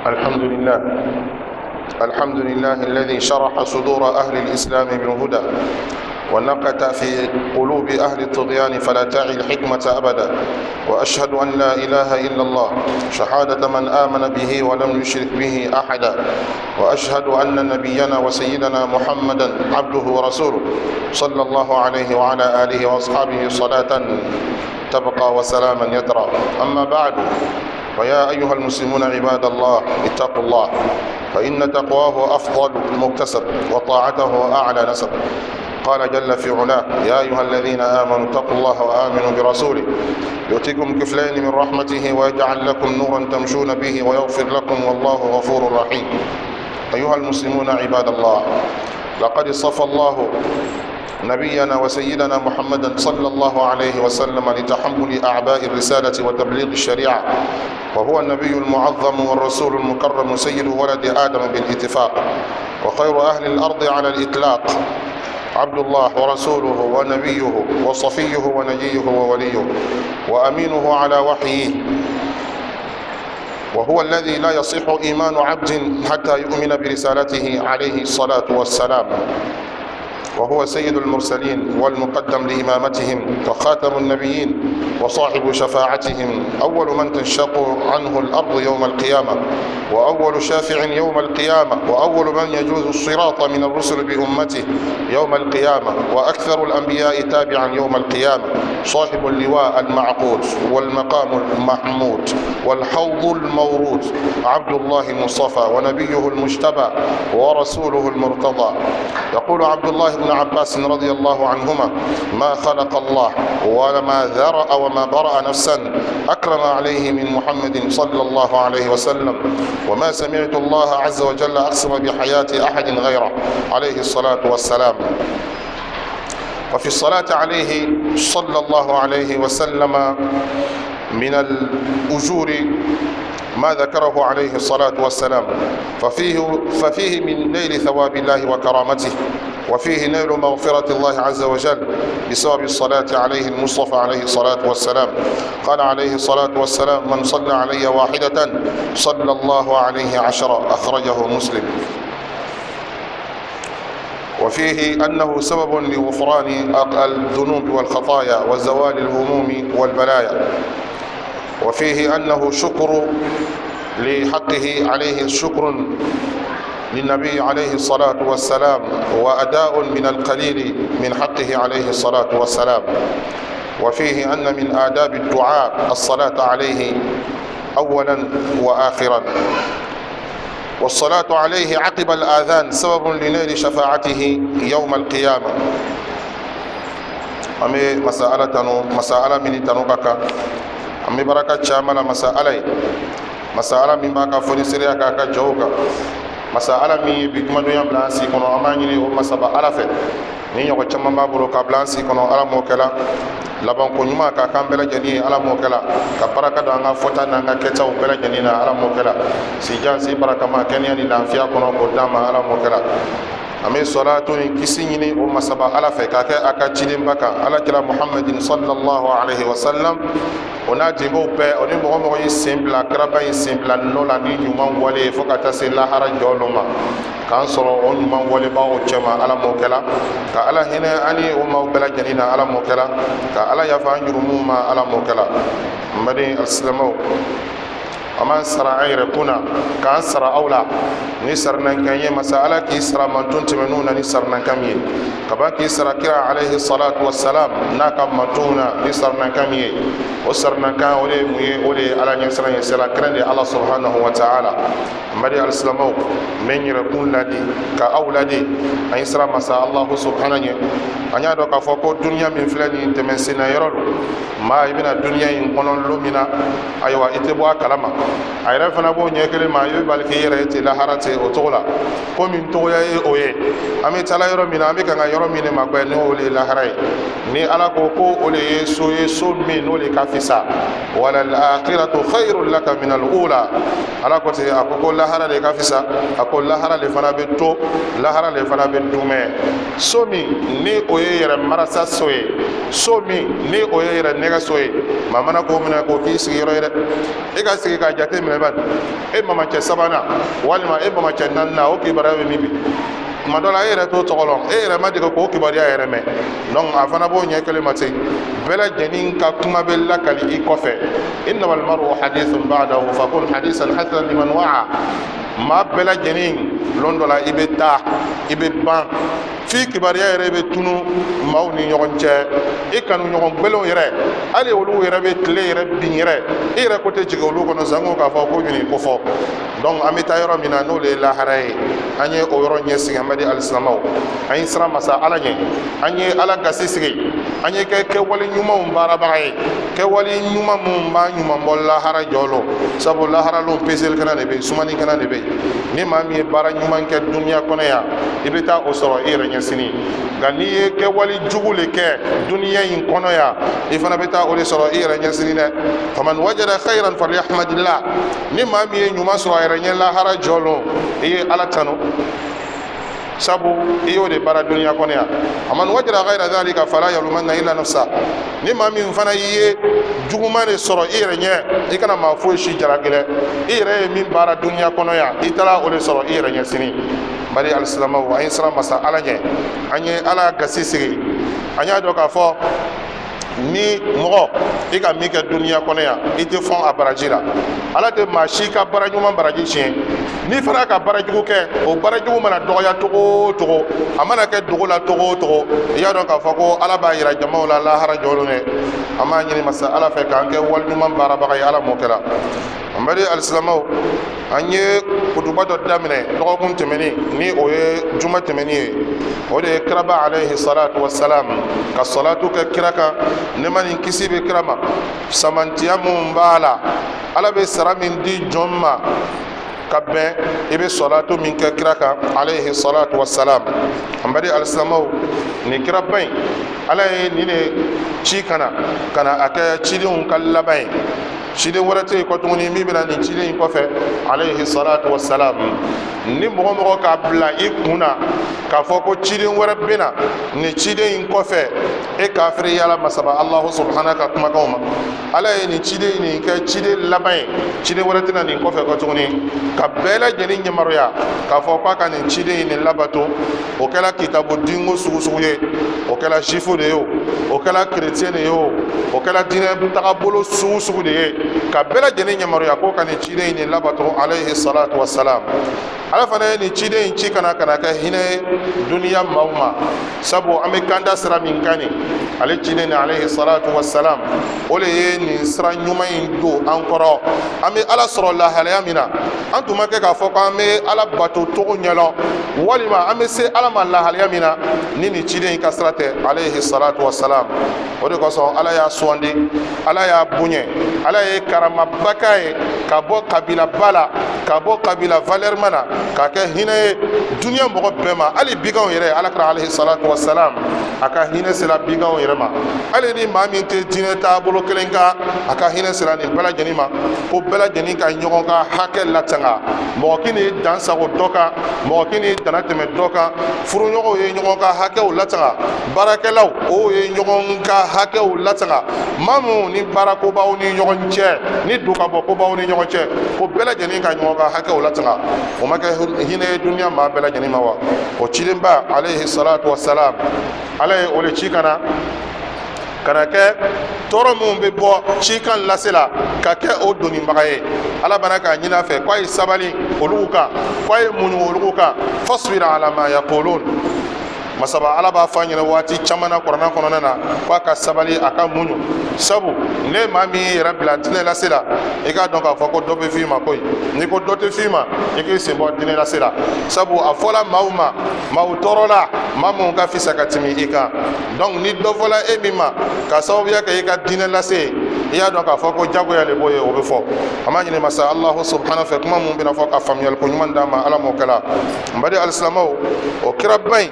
الحمد لله، الحمد لله الذي شرح صدور أهل الإسلام بالهدى ونقت في قلوب أهل الطغيان فلا تعي الحكمة أبدا. وأشهد أن لا إله إلا الله شهادة من آمن به ولم يشرك به أحدا. وأشهد أن نبينا وسيدنا محمدا عبده ورسوله صلى الله عليه وعلى آله وأصحابه صلاة تبقى وسلاما يترى. أما بعد، فيا أيها المسلمون عباد الله، اتقوا الله، فإن تقواه أفضل مكتسب وطاعته أعلى نسب. قال جل في علاه: يا أيها الذين آمنوا اتقوا الله وآمنوا برسوله يؤتكم كفلين من رحمته ويجعل لكم نورا تمشون به ويغفر لكم والله غفور رحيم. أيها المسلمون عباد الله، لقد صفى الله نبينا وسيدنا محمدا صلى الله عليه وسلم لتحمل أعباء الرسالة وتبليغ الشريعة، وهو النبي المعظم والرسول المكرم سيد ولد آدم بالاتفاق، وخير أهل الأرض على الإطلاق، عبد الله ورسوله ونبيه وصفيه ونجيه ووليه وأمينه على وحيه، وهو الذي لا يصح إيمان عبد حتى يؤمن برسالته عليه الصلاة والسلام، وهو سيد المرسلين والمقدم لإمامتهم وخاتم النبيين وصاحب شفاعتهم، أول من تنشق عنه الأرض يوم القيامة، وأول شافع يوم القيامة، وأول من يجوز الصراط من الرسل بأمته يوم القيامة، وأكثر الأنبياء تابعا يوم القيامة، صاحب اللواء المعقود والمقام المحمود والحوض المورود، عبد الله المصطفى ونبيه المجتبى ورسوله المرتضى. يقول عبد الله بن عباس رضي الله عنهما: ما خلق الله وما ذرأ وما برأ نفسا أكرم عليه من محمد صلى الله عليه وسلم، وما سمعت الله عز وجل أقسم بحياة أحد غيره عليه الصلاة والسلام. وفي الصلاة عليه صلى الله عليه وسلم من الأجور ما ذكره عليه الصلاة والسلام، ففيه من نيل ثواب الله وكرامته، وفيه نيل مغفرة الله عز وجل بسبب الصلاة عليه المصطفى عليه الصلاة والسلام. قال عليه الصلاة والسلام: من صلى علي واحدة صلى الله عليه 10، أخرجه مسلم. وفيه أنه سبب لغفران الذنوب والخطايا وزوال الهموم والبلايا. وفيه أنه شكر لحقه عليه، شكر للنبي عليه الصلاة والسلام، وأداء من القليل من حقه عليه الصلاة والسلام. وفيه أن من آداب الدعاء الصلاة عليه أولا وآخرا، والصلاة عليه عقب الآذان سبب لنيل شفاعته يوم القيامة. أمي مسألة تنو مسألة من تنو كاكا أمي بركة شاملة مسألة مسألة من باكا فوني كاكا جوكا مسألة min bi kuma dɔ bila an si kɔnɔ, an b'a ɲini o masaba Ala fɛ ni ɲɔgɔn caman b'a bolo ka bila an si kɔnɔ, Ala m'o kɛla labanko ɲuman ka kan bɛɛ lajɛlen ye, Ala m'o kɛla ka baraka don an ka fɔta n'an ka kɛtaw bɛɛ lajɛlen na, Ala m'o kɛla sijan si barakama kɛnɛya ni lafiya kɔnɔ k'o d'an ma, Ala m'o kɛla. An bɛ sɔlatu ni kisi ɲini o masaba Ala fɛ k'a kɛ a ka cidenba kan, Ala kira Muhammadin sallallahu alaihi wa sallam, o n'a jenkow bɛɛ, o ni mɔgɔ mɔgɔ y'i sen bila kiraba in sen bila nɔ la ni ɲuman wale ye fo ka taa se lahara jɔ dɔ ma, k'an sɔrɔ o ɲuman walebaw cɛma, Ala m'o kɛla ka Ala hinɛ ani o maaw bɛɛ lajɛlen na, Ala m'o kɛla ka Ala yafa an jurumuw ma, Ala m'o kɛla. N baden alisilamɛw, an b'an sara an yɛrɛ kun na k'an sara aw la ni sarinankan ye, masa Ala k'i sara mantun tɛmɛnenw na ni sarinankan min ye, kaba k'i sara kira alayhi salatu wassalam n'a ka mantunw na ni sarinankan min ye. O sarinankan o de ye mun ye? O de ye Ala ɲɛsiran ye, sira kɛrɛn de ye Ala subhanahu wa ta'ala. N baden alisilamɛw, n bɛ n yɛrɛ kun ladi ka aw ladi, an ye sira masa Alahu subhanahu ɲɛ. An y'a dɔn k'a fɔ ko duniya min filɛ nin tɛmɛsenna yɔrɔ don, maa i bɛna duniya in kɔnɔ lon min na, ayiwa i tɛ bɔ a kalama, a yɛrɛ fana b'o ɲɛ kelen ma, i bɛ bali k'i yɛrɛ ye ten lahara ten o cogo la. Ko min togoya ye o ye, an bɛ taa yɔrɔ min na, an bɛ kan ka yɔrɔ min de magbɛ, n'o de ye lahara ye. Ni Ala ko ko o de ye so ye, so min n'o de ka fisa, wala al-akhiratu khayrun laka min al-ula, Ala ko ten, a ko ko lahara de ka fisa, a ko lahara de fana bɛ to, lahara de fana bɛ dumɛ. So min ni o ye yɛrɛ marasa so ye, so min ni o ye yɛrɛ nɛgɛ so ye, maa mana k'o minɛ k'o k'i sigiyɔrɔ ye dɛ, i ka sigi ka k'a jate minɛ bani, e mamacɛ sabanan walima e mamacɛ naaninan, o kibaruya bɛ min bi? Tuma dɔ la e yɛrɛ t'o tɔgɔ lɔn, e yɛrɛ ma dege k'o kibaruya yɛrɛ mɛn. Donc a fana b'o ɲɛ kelen ma ten. Bɛɛ lajɛlen ka kuma bɛ lakali i kɔfɛ. Innama almaru hadithun ba'dahu fakun hadisan hasanan liman wa'a. Maa bɛɛ lajɛlen, lon dɔ la i bɛ taa, i bɛ ban, f'i kibaruya yɛrɛ bɛ tunu maaw ni ɲɔgɔn cɛ. I kanu ɲɔgɔn gɛlɛnw yɛrɛ, hali olu yɛrɛ bɛ tile yɛrɛ bin yɛrɛ, i yɛrɛ ko tɛ jigin olu kɔnɔ sanko k'a fɔ ko ɲini ko fɔ. Donc an bɛ taa yɔrɔ min na, n'o de ye lahara ye, an ye o yɔrɔ ɲɛsigi. An baden alisilamɛw, an ye siran masa Ala ɲɛ, an ye Ala gasi sigi, an ye kɛ kɛwale ɲumanw baarabaga ye, kɛwale ɲuman minnu b'an ɲuman bɔ lahara jɔ lon. Sabu lahara lon, peseli kɛnɛ de bɛ yen, sumani kɛnɛ de bɛ yen. Ni maa min ye baara ɲuman kɛ duniya kɔnɔ yan, i bɛ taa o sɔrɔ i yɛrɛ ɲɛ sini. Nka n'i ye kɛwale jugu le kɛ duniya in kɔnɔ yan, i fana bɛ taa o de sɔrɔ i yɛrɛ ɲɛ sini dɛ. Faman wajada khayran falyahmadillah. Ni maa min ye ɲuman sɔrɔ a yɛrɛ ɲɛ lahara jɔ lon, i ye Ala tanu, sabu i y'o de baara duniya kɔnɔ yan. Waman wajada ghayra dhalika fala yalumanna illa nafsa. Ni maa min fana ye juguman de sɔrɔ i yɛrɛ ɲɛ, i kana maa foyi si jalaki dɛ. I yɛrɛ ye min baara duniya kɔnɔ yan, i taara o de sɔrɔ i yɛrɛ ɲɛ sini. Bari alisilamɛw, an ye siran masa Ala ɲɛ, an ye Ala gasi sigi. An y'a dɔn k'a fɔ ni mɔgɔ i ka min kɛ duniya kɔnɔ yan, i tɛ fɔn a baraji la. Ala tɛ maa si ka baara ɲuman baraji tiɲɛ. N'i fana ka baara jugu kɛ, o baara jugu mana dɔgɔya cogo o cogo, a mana kɛ dogo la cogo o cogo, i y'a dɔn k'a fɔ ko Ala b'a yira jamaw la lahara jɔ don dɛ. An b'a ɲini masa Ala fɛ k'an kɛ wali ɲuman baarabaga ye. Ala m'o kɛra. An baden alisilamɛw, an ye kutuba dɔ daminɛ dɔgɔkun tɛmɛnin, ni o ye juma tɛmɛnin ye. O de ye kiraba alayhi salatu wasalam, ka salatu kɛ kira kan, nɛɛma ni kisi bɛ kira ma. Samantiya mun b'a la, Ala bɛ sara min di jɔn ma ka bɛn i bɛ salatu min kɛ kira kan alayhi salatu wasalam. An baden alisilamɛw, nin kiraba in, Ala ye nin de ci ka na ka na a kɛ cidenw ka laban ye. Ciden wɛrɛ tɛ yen kɔ tuguni min bɛna nin ciden in kɔfɛ alayhi salatu wasalam. Ni mɔgɔ mɔgɔ k'a bila i kun na k'a fɔ ko ciden wɛrɛ bɛ na nin ciden in kɔfɛ, e kafiri yala masaba Alahu subahana ka kumakanw ma. Ala ye nin ciden nin kɛ ciden laban ye, ciden wɛrɛ tɛna nin kɔfɛ kɔ tuguni, ka bɛɛ lajɛlen yamaruya k'a fɔ k'a ka nin ciden in nin labato. O kɛra kitabu dinko sugu sugu ye, o kɛra juifu de ye o, o kɛra kerecɛn de ye o, o kɛra diinɛ tagabolo sugu sugu de ye, ka bɛɛ lajɛlen yamaruya k'o ka nin ciden in nin labato alayhi salatu wasalam. Ala fana ye nin ciden in ci ka na ka na kɛ hinɛ ye duniya maaw ma, sabu an bɛ kanda sira min kan nin, ale ciden nin alayhi salatu wasalam, o de ye nin sira ɲuman in don an kɔrɔ. An bɛ Ala sɔrɔ lahalaya min na, an tun ma kɛ k'a fɔ k'an bɛ Ala bato cogo ɲɛlɔn, walima an bɛ se Ala ma lahalaya min na, ni nin ciden in ka sira tɛ alayhi salatu wasalam. O de kosɔn Ala y'a sugandi, Ala y'a bonya, Ala ye karamaba k'a ye, ka bɔ kabilaba la, ka bɔ kabila valɛrima na, k'a kɛ hinɛ ye duniya mɔgɔ bɛɛ ma, hali biganw yɛrɛ. Ala kira alayhi salatu wasalam, a ka hinɛ sera biganw yɛrɛ ma. Hali ni maa min tɛ diinɛ taabolo kelen kan, a ka hinɛ sera nin bɛɛ lajɛlen ma, ko bɛɛ lajɛlen ka ɲɔgɔn ka hakɛ latanga. Mɔgɔ kan'i dan sago dɔ kan, mɔgɔ kan'i dana tɛmɛ dɔ kan. Furuɲɔgɔnw ye ɲɔgɔn ka hakɛw latanga, baarakɛlaw o ye ɲɔgɔn ka hakɛw latanga, maa minnu ni baarako b'aw ni ɲɔgɔn cɛ, ni don ka bɔ ko b'aw ni ɲɔgɔn cɛ, ko bɛɛ lajɛlen ka ɲɔgɔn ka hakɛw latanga. O ma kɛ hinɛ ye duniya maa bɛɛ lajɛlen ma wa? O cidenba alayhi salatu wasalam, Ala ye o de ci ka na ka na kɛ tɔɔrɔ minnu bɛ bɔ cikan lase la, ka kɛ o donibaga ye. Ala bana k'a ɲini a fɛ k'a ye sabali olu kan, k'a ye muɲu olu kan. Fasbir ala ma yaqulun. Masaba Ala b'a fɔ a ɲɛna waati caman na kuranɛ kɔnɔna na k'a ka sabali, a ka muɲu, sabu ne maa min y'i yɛrɛ bila diinɛ lase la, i k'a dɔn k'a fɔ ko dɔ bɛ f'i ma koyi. N'i ko dɔ tɛ f'i ma, i k'i sen bɔ diinɛ lase la, sabu a fɔla maaw ma, maaw tɔɔrɔla, maa minnu ka fisa ka tɛmɛ i kan. Donc ni dɔ fɔla e min ma ka sababuya kɛ i ka diinɛ lase ye, i y'a dɔn k'a fɔ ko jagoya de b'o ye, o bɛ fɔ. An b'a ɲini masa Alahu subhana fɛ, kuma mun bɛna fɔ, ka faamuyali ko ɲuman d'an ma. Ala m'o kɛla. N baden alisilamɛw, o kiraba in,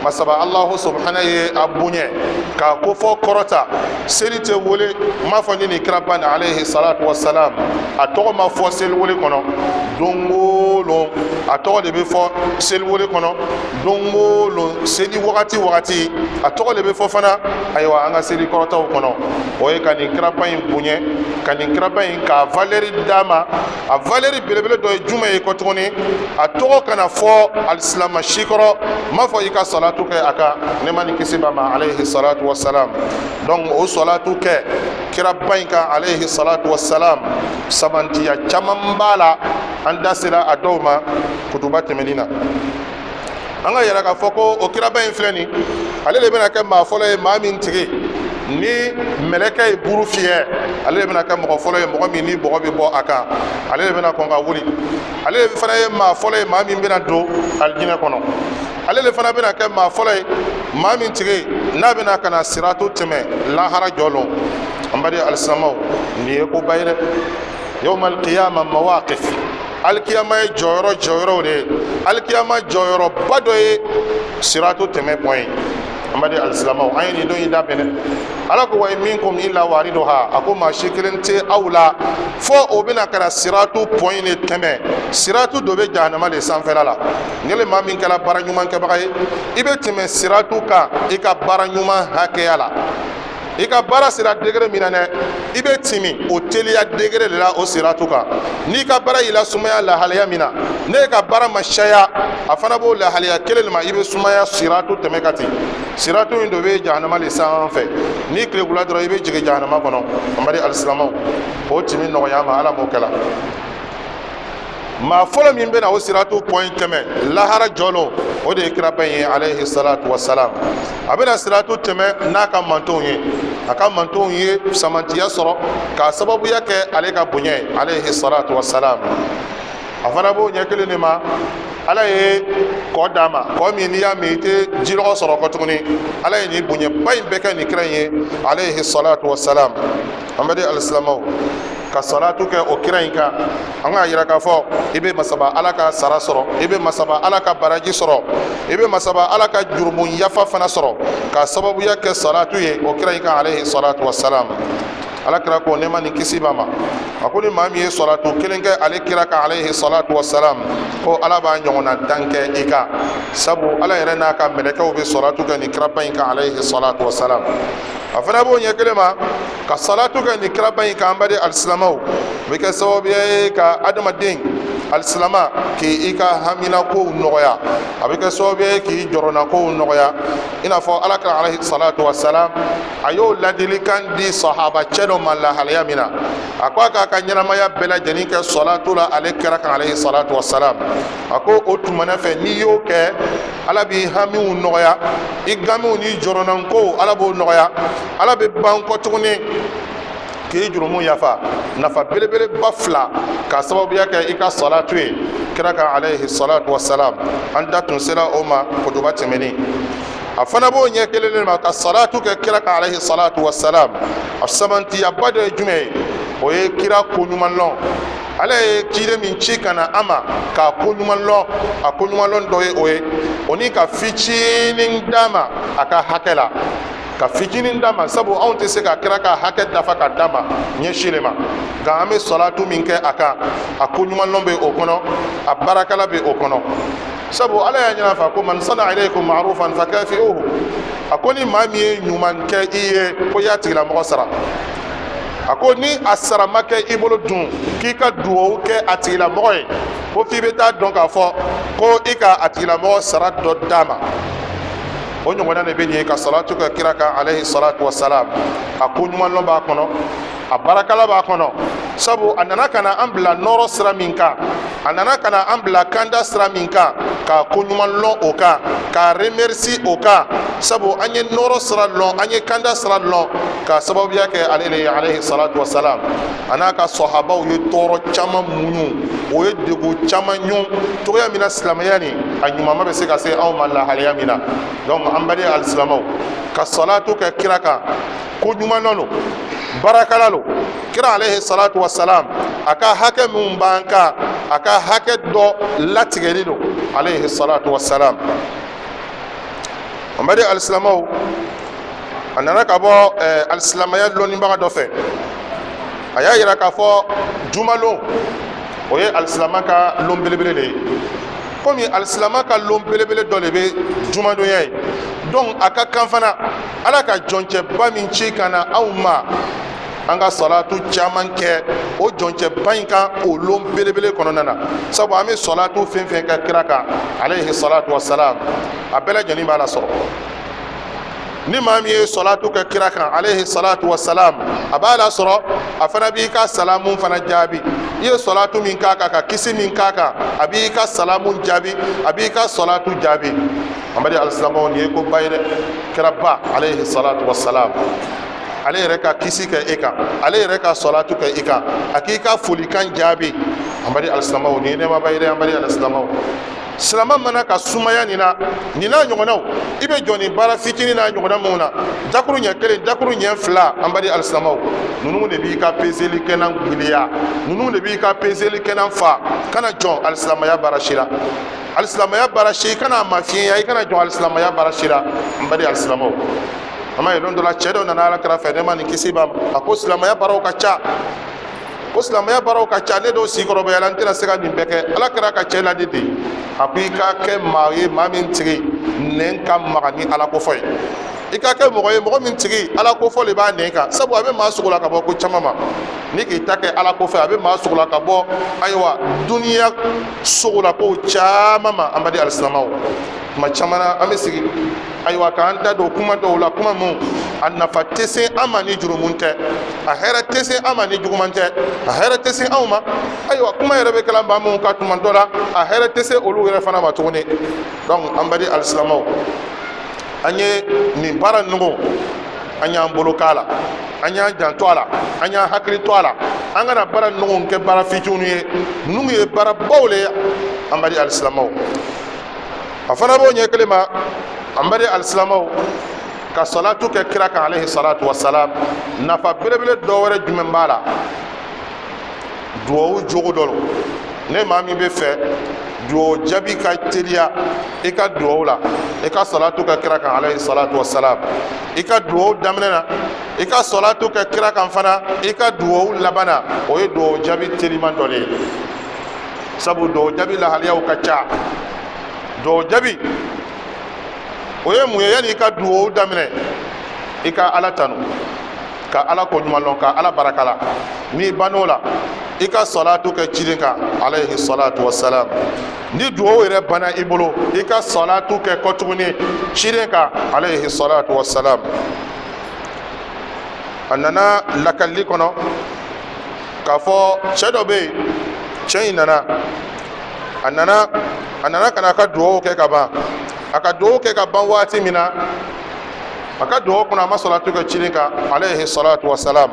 masaba Alahu subhana ye a bonya k'a ko fɔ kɔrɔta. Seli tɛ wele n m'a fɔ ni nin kiraba nin alayhi salatu wasalam, a tɔgɔ ma fɔ seli wele kɔnɔ. Don o don A tɔgɔ de bɛ fɔ seliwele kɔnɔ don o don, seli wagati wagati, a tɔgɔ de bɛ fɔ fana. Ayiwa, an ka seli kɔrɔtaw kɔnɔ, o ye ka nin kiraba in bonya, ka nin kiraba in k'a valeur d'a ma. A valeur belebele dɔ ye jumɛn ye kɔ tuguni? A tɔgɔ kana fɔ alisilama si kɔrɔ m'a fɔ i ka salatu kɛ a kan, nɛɛma ni kisi b'a ma, alayhi salatu wasalam. Donc o salatu kɛ kiraba in kan, alayhi salatu wasalam, samantiya caman b'a la. An da sera a dɔw ma kutuba tɛmɛnin na. An ka yɛrɛ k'a fɔ ko o kiraba in filɛ nin, ale de bɛna kɛ maa fɔlɔ ye, maa min tigi ni mɛlɛkɛ ye buru fiyɛ, ale de bɛna kɛ mɔgɔ fɔlɔ ye, mɔgɔ min ni bɔgɔ bɛ bɔ a kan, ale de bɛna kɔn ka wuli. Ale de fana ye maa fɔlɔ ye, maa min bɛna don alijinɛ kɔnɔ. Ale de fana bɛna kɛ maa fɔlɔ ye, maa min tigi n'a bɛna ka na siratu tɛmɛ lahara jɔ lon. An baden alisilamaw, nin ye koba ye dɛ. Yawma alqiyama mawaqif, alikiyama ye jɔyɔrɔ jɔyɔrɔw de ye. Alikiyama jɔyɔrɔba dɔ ye siratu tɛmɛ pɔn ye. An baden alisilamaw, an ye nin don in labɛn dɛ. Ala ko: wa in minkum illa wariduha. A ko maa si kelen tɛ aw la fo o bɛna ka na siratu pɔn in de tɛmɛ. Siratu dɔ bɛ jahanama de sanfɛla la. Ni le maa min kɛra baara ɲuman kɛbaga ye, i bɛ tɛmɛ siratu kan i ka baara ɲuman hakɛya la. I ka baara sera degré min na dɛ, i bɛ timi o teliya degré de la o siratu kan. N'i ka baara y'i la sumaya lahalaya min na, n'e ka baara ma caya, a fana b'o lahalaya kelen de ma, i bɛ sumaya siratu tɛmɛ ka ten. Siratu in dɔ bɛ jahanama de sanfɛ. N'i tilegula dɔrɔn, i bɛ jigin jahanama kɔnɔ. An baden alisilamaw, o timi nɔgɔya ma, Ala m'o kɛla. Maa fɔlɔ min bɛna o siratu pɔn tɛmɛ lahara jɔlon, o de ye kiraba in ye, alayhi salatu wasalam. A bɛna siratu tɛmɛ n'a ka mantonw ye. A ka mantonw ye samantiya sɔrɔ k'a sababuya kɛ ale ka bonya ye, alayhi salatu wasalam. A fana b'o ɲɛ kelen de ma. Ala ye kɔ d'a ma, kɔ min n'i y'a min, i tɛ jilɔgɔ sɔrɔ kɔ tuguni. Ala ye nin bonyaba in bɛɛ kɛ nin kira in ye, alayhi salatu wasalam. An baden alisilamaw, ka salatu kɛ o kira in kan, an k'a yira k'a fɔ i bɛ masaba Ala ka sara sɔrɔ, i bɛ masaba Ala ka baraji sɔrɔ, i bɛ masaba Ala ka jurumu yafa fana sɔrɔ k'a sababuya kɛ salatu ye o kira in kan, alayhi salatu wasalam. Ala kira ko, nɛɛma ni kisi b'a ma, a ko ni maa min ye salatu kelen kɛ ale kira kan, alayhi salatu wasalam, ko Ala b'a ɲɔgɔnna dan kɛ i kan, sabu Ala yɛrɛ n'a ka mɛlɛkɛw bɛ salatu kɛ nin kiraba in kan, alayhi salatu wasalam. A fana b'o ɲɛ kelen ma ka salatu kɛ nin kiraba in kan. An baden alisilamaw, o bɛ kɛ sababuya ye ka adamaden alisilama k'i ka haminakow nɔgɔya, a bɛ kɛ sababuya ye k'i jɔrɔnakow nɔgɔya. I n'a fɔ Ala kira alayhi salatu wasalam, a y'o ladilikan di sahaba cɛ dɔ ma lahalaya min na, a ko a k'a ka ɲɛnamaya bɛɛ lajɛlen kɛ salatu la ale kira kan, alayhi salatu wasalam. A ko o tumana fɛ, n'i y'o kɛ, Ala b'i hamiw nɔgɔya, i gamiw n'i jɔrɔnankow, Ala b'o nɔgɔya. Ala bɛ ban kɔ tuguni k'i jurumu yafa. Nafa belebeleba fila k'a sababuya kɛ i ka salatu ye kira kan, alayhi salatu wasalam. An da tun sera o ma kutuba tɛmɛnen. A fana b'o ɲɛ kelen de ma ka salatu kɛ kira kan, alayhi salatu wasalam. A samantiyaba dɔ ye jumɛn ye? O ye kira koɲuman lɔn. Ala ye ciden min ci ka na an ma, k'a koɲuman lɔn, a koɲuman lɔn dɔ ye o ye, o ni ka fitinin d'a ma a ka hakɛ la, ka fitinin d'a ma, sabu anw tɛ se ka kira ka hakɛ dafa ka d'a ma ɲɛsin de ma. Nka an bɛ salatu min kɛ a kan, a koɲuman lɔn bɛ o kɔnɔ, a baarakala bɛ o kɔnɔ, sabu Ala y'a ɲɛna fɔ ko man sana ilaykum ma'rufan fakafi'uhu. A ko ni maa min ye ɲuman kɛ i ye, ko i y'a tigilamɔgɔ sara. A ko ni a sara ma kɛ i bolo dun, k'i ka duwawu kɛ a tigilamɔgɔ ye, ko f'i bɛ taa dɔn k'a fɔ ko i ka a tigilamɔgɔ sara dɔ d'a ma. O ɲɔgɔnna de bɛ nin ye ka salatu kɛ kira kan, alayhi salatu wasalam. A ko ɲuman lɔn b'a kɔnɔ, a baarakala b'a kɔnɔ, sabu a nana ka na an bila nɔrɔ sira min kan, a nana ka na an bila kanda sira min kan, k'a ko ɲuman lɔn o kan, k'a remercier o kan, sabu an ye nɔrɔ sira lɔn, an ye kanda sira lɔn k'a sababuya kɛ ale de ye, alayhi salatu wasalam. A n'a ka sɔhabaw ye tɔɔrɔ caman muɲu, o ye degun caman ɲun cogoya min na silamɛya nin a ɲumanma bɛ se ka se anw ma lahalaya min na. Donc an baden alisilamɛw, ka salatu kɛ kira kan, ko ɲuman lɔn don, baarakala don. Kira alayhi salatu wasalam, a ka hakɛ minnu b'an kan, a ka hakɛ dɔ latigɛli don, alayhi salatu wasalam. An baden alisilamɛw, a nana ka bɔ alisilamɛya lɔnnibaga dɔ fɛ, a y'a yira k'a fɔ jumalon, o ye alisilama ka lon belebele de ye. Komi alisilama ka lon belebele dɔ de bɛ jumadonya ye, donc a ka kan fana Ala ka jɔncɛba min ci ka na anw ma, an ka salatu caman kɛ o jɔncɛba in kan o lon belebele kɔnɔna na, sabu an bɛ salatu fɛn fɛn kɛ kira kan alayhi salatu wasalam, a bɛɛ lajɛlen b'a lasɔrɔ. Ni maa min ye salatu kɛ kira kan alayhi salatu wasalam, a b'a lasɔrɔ, a fana b'i ka salamu fana jaabi. I ye salatu min k'a kan, ka kisi min k'a kan, a b'i ka salamu jaabi, a b'i ka salatu jaabi. An bali alisilamɛw, nin ye ko ba ye dɛ. Kiraba alayhi salatu wasalam, ale yɛrɛ ka kisi kɛ e kan, ale yɛrɛ ka salatu kɛ i kan, a k'i ka folikan jaabi. An bali alisilamɛw, nin ye nɛɛmaba ye dɛ. An bali alisilamɛw, silama mana ka sumaya nin na, nin n'a ɲɔgɔnnaw, i bɛ jɔ nin baara fitinin n'a ɲɔgɔnna minnu na, dakuru ɲɛ kelen, dakuru ɲɛ fila, an bali alisilamɛw, ninnu de b'i ka peseli kɛnɛ giliya, ninnu de b'i ka peseli kɛnɛ fa. Kana jɔn alisilamaya baara si la, alisilamaya baara si, i kana a mafiɲɛya, i kana jɔn alisilamaya baara si la. An bali alisilamɛw, an b'a ye don dɔ la, cɛ dɔ nana Ala kira fɛ, nɛɛma ni kisi b'a ma, a ko silamɛya baaraw ka ca, ko silamɛya baaraw ka ca, ne dɔw si kɔrɔbayala, n tɛna se ka nin bɛɛ kɛ. Ala kira ka cɛ ladi ten, a ko i ka kɛ maa ye, maa min tigi nɛn ka maga ni Ala kofɔ ye. I ka kɛ mɔgɔ ye, mɔgɔ min tigi Ala kofɔ de b'a nɛn kan, sabu a bɛ maa sogo la ka bɔ ko caman ma. Ni k'i ta kɛ Ala kofɔ, a bɛ maa sogo la ka bɔ ayiwa duniya sogo la kow caman ma. An badi alisilamɛw, tuma caman na an bɛ sigi ayiwa k'an da don kuma dɔw la, kuma mun a nafa tɛ se an ma ni jurumu tɛ, a hɛrɛ tɛ se an ma ni juguman tɛ, a hɛrɛ tɛ se anw ma. Ayiwa, kuma yɛrɛ bɛ kɛla maa minnu ka tuma dɔ la, a hɛrɛ tɛ se olu yɛrɛ fana ma tuguni. Donc an badi alisilamɛw, an ye nin baara ninnu, an y'an bolo k'a la, an y'an janto a la, an y'an hakili to a la, an kana baara ninnu kɛ baara fitininw ye. Ninnu ye baarabaw le ye, an badi alisilamɛw. A fana b'o ɲɛ kelen ma, an badi alisilamɛw, ka salatu kɛ kira kan alayhi salatu wasalam, nafa belebele dɔ wɛrɛ jumɛn b'a la? Duwawu jogo dɔ don. Ne maa min bɛ fɛ duwawu jaabi ka teliya i ka duwawu la, i ka salatu kɛ kira kan alayhi salatu wasalam i ka duwawu daminɛ na, i ka salatu kɛ kira kan fana i ka duwawu laban na, o ye duwawu jaabi teliman dɔ de ye, sabu duwawu jaabi lahaliyaw ka ca. Duwawu jaabi o ye mun ye? Yanni i ka duwawu daminɛ, i ka Ala tanu, ka Ala ko ɲuman lɔn, ka Ala barakala. N'i bann'o la, i ka salatu kɛ ciden kan alayhi salatu wasalam. Ni duwawu yɛrɛ banna i bolo, i ka salatu kɛ kɔ tuguni ciden kan alayhi salatu wasalam. A nana lakalili kɔnɔ k'a fɔ cɛ dɔ bɛ yen, cɛ in nana, a nana ka na a ka duwawu kɛ ka ban. A ka duwawu kɛ ka ban waati min na, a ka duwawu kɔnɔ, a ma salatu kɛ ciden kan alayhi salatu wasalam.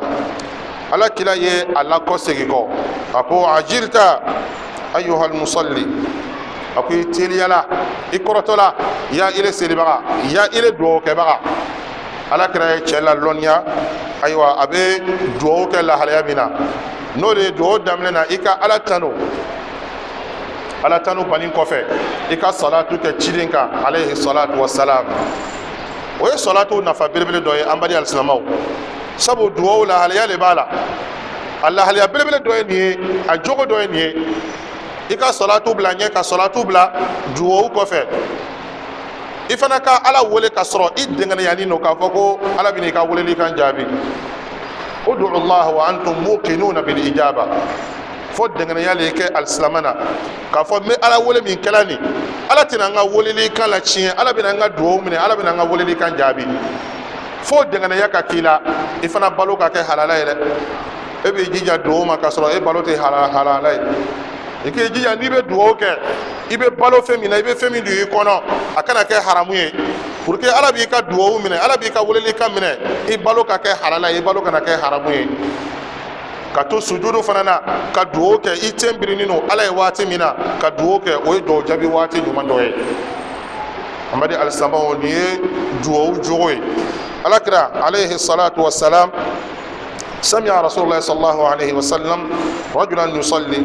Ala kira ye a lakɔsegin kɔ, a ko: ajilta ayyuhal musalli. A ko i teliyala, i kɔrɔtɔla, ya ile selibaga, ya ile duwawu kɛbaga. Ala kira ye cɛ la lɔnniya, ayiwa, a bɛ duwawu kɛ lahalaya min na, n'o de ye duwawu daminɛ na, i ka Ala tanu. Ala tanu banni kɔfɛ, i ka salatu kɛ ciden kan alayhi salatu wasalam. O ye salatu nafa belebele dɔ ye, an bali alisilamɛw, sabu duwawu lahalaya de b'a la. A lahalaya belebele dɔ ye nin ye, a jogo dɔ ye nin ye: i ka salatu bila ɲɛ, ka salatu bila duwawu kɔfɛ. I fana ka Ala wele ka sɔrɔ i dɛngɛnɛyanin don k'a fɔ ko Ala bɛna i ka weleli kan jaabi. Udu Allah wa antum muqinuna bil ijaba. Fo dɛngɛnɛya le kɛ alisilama na k'a fɔ n bɛ Ala wele min kɛla nin, Ala tɛna n ka weleli kan la tiɲɛ, Ala bɛna n ka duwawu minɛ, Ala bɛna n ka weleli kan jaabi. Fo dɛngɛnɛya ka k'i la, i fana balo ka kɛ halala ye dɛ. E b'i jija duwawu ma k'a sɔrɔ e balo tɛ halala ye. I k'i jija, n'i bɛ duwawu kɛ, i bɛ balo fɛn min na, i bɛ fɛn min don i kɔnɔ, a kana kɛ haramu ye, pour que Ala b'i ka duwawu minɛ, Ala b'i ka weleli kan minɛ, i balo ka kɛ halala ye, i balo kana kɛ haramu ye. Ka to sujudu fana na ka duwawu kɛ, i ten birinin don Ala ye waati min na ka duwawu kɛ, o ye duwawu jaabi waati ɲuman dɔ ye. An badi alisilamɛw, nin ye duwawu jogo ye. Ala kira alayhi salatu wasalam, سمع رسول الله صلى الله عليه وسلم رجلا يصلي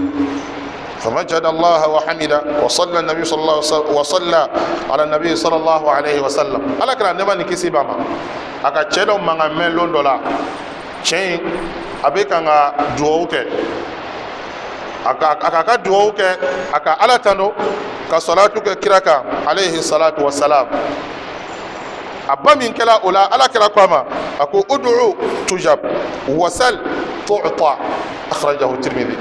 فمجد الله وحمد وصلى النبي صلى الله وصلى على النبي صلى الله عليه وسلم. Ala kira, nɛɛma ni kisi b'a ma, a ka cɛ dɔ mankan mɛn lon dɔ la. Cɛ in a bɛ kan ka duwawu kɛ. A ka a ka dugawu kɛ, a ka Ala tanu, ka salatu kɛ kira kan, alayhi salatu wasalam. A ba min kɛla o la, Ala kira ko a ma, a ko: ud'u tujab wasal tu'ta. Akhrajahu Tirmidhi.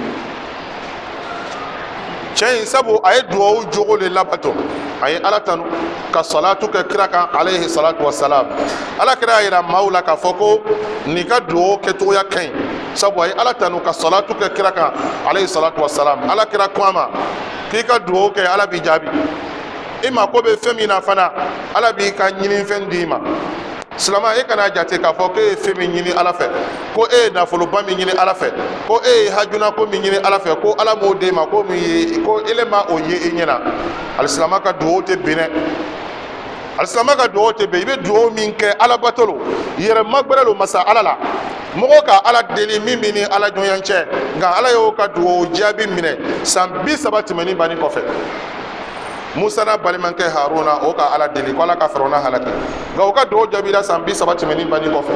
Cɛ in, sabu a ye dugawu jogo le labato, a ye Ala tanu ka salatu kɛ kira kan, alayhi salatu wasalam. Ala kira y'a yira maaw la k'a fɔ ko nin ka dugawu kɛcogoya ka ɲi, sabu a ye Ala tanu ka salatu kɛ kira kan, alayhi salatu wasalam. Ala kira ko a ma k'i ka dugawu kɛ, Ala b'i jaabi. I mako bɛ fɛn min na fana, Ala b'i ka ɲinifɛn d'i ma. Silama, e kana jate k'a fɔ k'e ye fɛn min ɲini Ala fɛ, ko e ye nafoloba min ɲini Ala fɛ, ko e ye hajunako min ɲini Ala fɛ, ko Ala m'o d'e ma, ko min ye ko ele ma o ye i ɲɛna. Alisilama ka dugawu tɛ bin dɛ, alisilama ka dugawu tɛ bin. I bɛ dugawu min kɛ, Ala bato lo, yɛrɛ magbɛrɛ lo masa Ala la. Mɔgɔ ka Ala deli min b'i ni Ala jɔnya cɛ, nka Ala y'o ka dugawu jaabi minɛ san 30 tɛmɛnin banni kɔfɛ. Musa n'a balimakɛ Haruna, o ka Ala deli ko Ala ka Farawuna halaki, nka o ka dugawu jaabira san 30 tɛmɛnin banni kɔfɛ.